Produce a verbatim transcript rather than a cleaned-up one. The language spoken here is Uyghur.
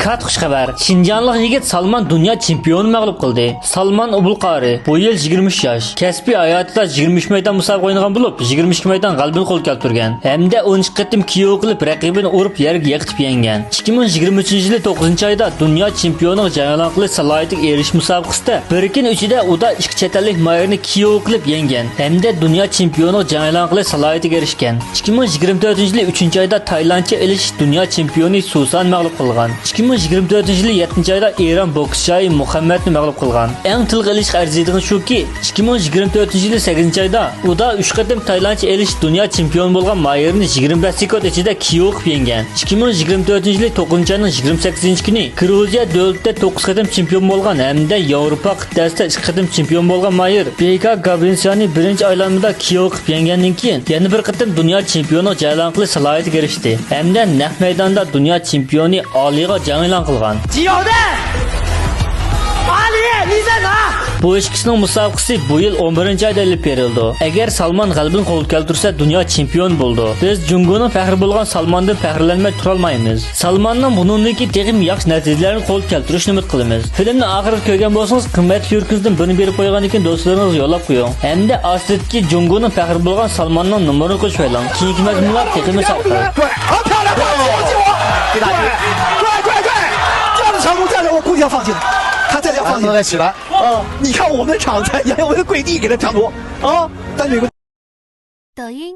كاتتا خۇش خەۋەر! شىنجاڭلىق يىگىت سالمان دۇنيا چېمپىيونىنى مەغلۇپ قىلدى. سالمان ئوبۇلقارى، بۇ يىل يىگىرمە ئۈچ ياش. كەسپىي ھاياتىدا يىگىرمە ئۈچ مەيدان مۇسابىقە ئوينىغان بولۇپ، يىگىرمە ئىككى مەيدان غەلىبىنى قولغا كەلتۈرگەن ھەمدە ئون ئىككى قېتىم كېئو قىلىپ، رەقىبىنى ئۇرۇپ يەرگە يىقىتىپ يەڭگەن. ئىككى مىڭ يىگىرمە ئۈچىنچى يىلى توققۇزىنچى ئايدا دۇنيا چېمپىيونىغا جەڭ ئېلان قىلىش سالاھىيىتىگە ئېرىشىش مۇسابىقىسىدە بىر كۈن ئىچىدە ئۇدا ئىككى چەت ئەللىك ماھىرنى كېئو قىلىپ يەڭگەن ھەمدە دۇنيا چېمپىيونىغا جەڭ ئېلان قىلىش سالاھىيىتىگە ئېرىشكەن. ئىككى مىڭ يىگىرمە تۆتىنچى يىلى ئۈچىنچى ئايدا تايلاندچە ئېلىشىش دۇنيا چېمپىيونى سۇسانى مەغلۇپ قىلغان. ئىككى مىڭ يىگىرمە تۆتىنچى يىلى يەتتىنچى ئايدا ئېران بوكسچى مۇھەممەدنى مەغلۇپ قىلغان. ئەڭ تىلغا ئېلىشقا ئەرزىيدىغىنى شۇكى، ئىككى مىڭ يىگىرمە تۆتىنچى يىلى سەككىزىنچى ئايدا ئۇدا ئۈچ قېتىم تايلاندچە ئېلىشىش دۇنيا چېمپىيونى بولغان ماھىرنى يىگىرمە بەش سېكۇنت ئىچىدە كېئو قىلىپ يەڭگەن. ئىككى مىڭ يىگىرمە تۆتىنچى يىلى توققۇزىنچى ئاينىڭ يىگىرمە سەككىزىنچى كۈنى گرۇزىيە دۆلىتىدە توققۇز قېتىم چېمپىيون بولغان ھەمدە ياۋروپا قىتئەسىدە ئىككى قېتىم چېمپىيون بولغان ماھىر بېيكا گابرىنسىيانى بىرىنچى ئايلانمىدا كېئو قىلىپ يەڭگەندىن كېيىن، يەنە بىر قېتىم دۇنيا چېمپىيونىغا جەڭ ئېلان قىلىش سالاھىيىتىگە ئېرىشتى ھەمدە نەق مەيداندا دۇنيا چېمپىيونى ئالىغا جەڭ ئېلان قىلغان. 有的，阿里，你在哪？ بۇ ئىككىسىنىڭ مۇسابىقىسى بۇ يىل ئون بىرىنچى ئايدا ئېلىپ بېرىلىدۇ. ئەگەر سالمان غەلىبىنى قولغا كەلتۈرسە، دۇنيا چېمپىيونى بولىدۇ. بىز جۇڭگونىڭ پەخرى بولغان سالماندىن پەخىرلەنمەي تۇرالمايمىز. سالماننىڭ بۇنىڭدىن كېيىن تېخىمۇ ياخشى نەتىجىلەرنى قولغا كەلتۈرۈشىنى ئۈمىد قىلىمىز. فىلىمنى ئاخىرىدا كۆرگەن بولسىڭىز، قىممەتلىك يۈرىكىڭىزدىن بىرنى بېرىپ قويغاندىن كېيىن دوستلىرىڭىزغا يوللاپ قويۇڭ. ھەمدە ئاستىدىكى جۇڭگونىڭ پەخرى بولغان سالماننىڭ نومۇرىنى قوشۇۋېلىڭ. كېيىنكى مەزمۇنلار تېخىمۇ سەرخىل. 对，好漂亮，快快快快快快！这样的长度再来，我估计要放弃了，他再要放弃了。开始了。啊，你看我们的场子，要用跪地给他拼搏啊！但有个抖音、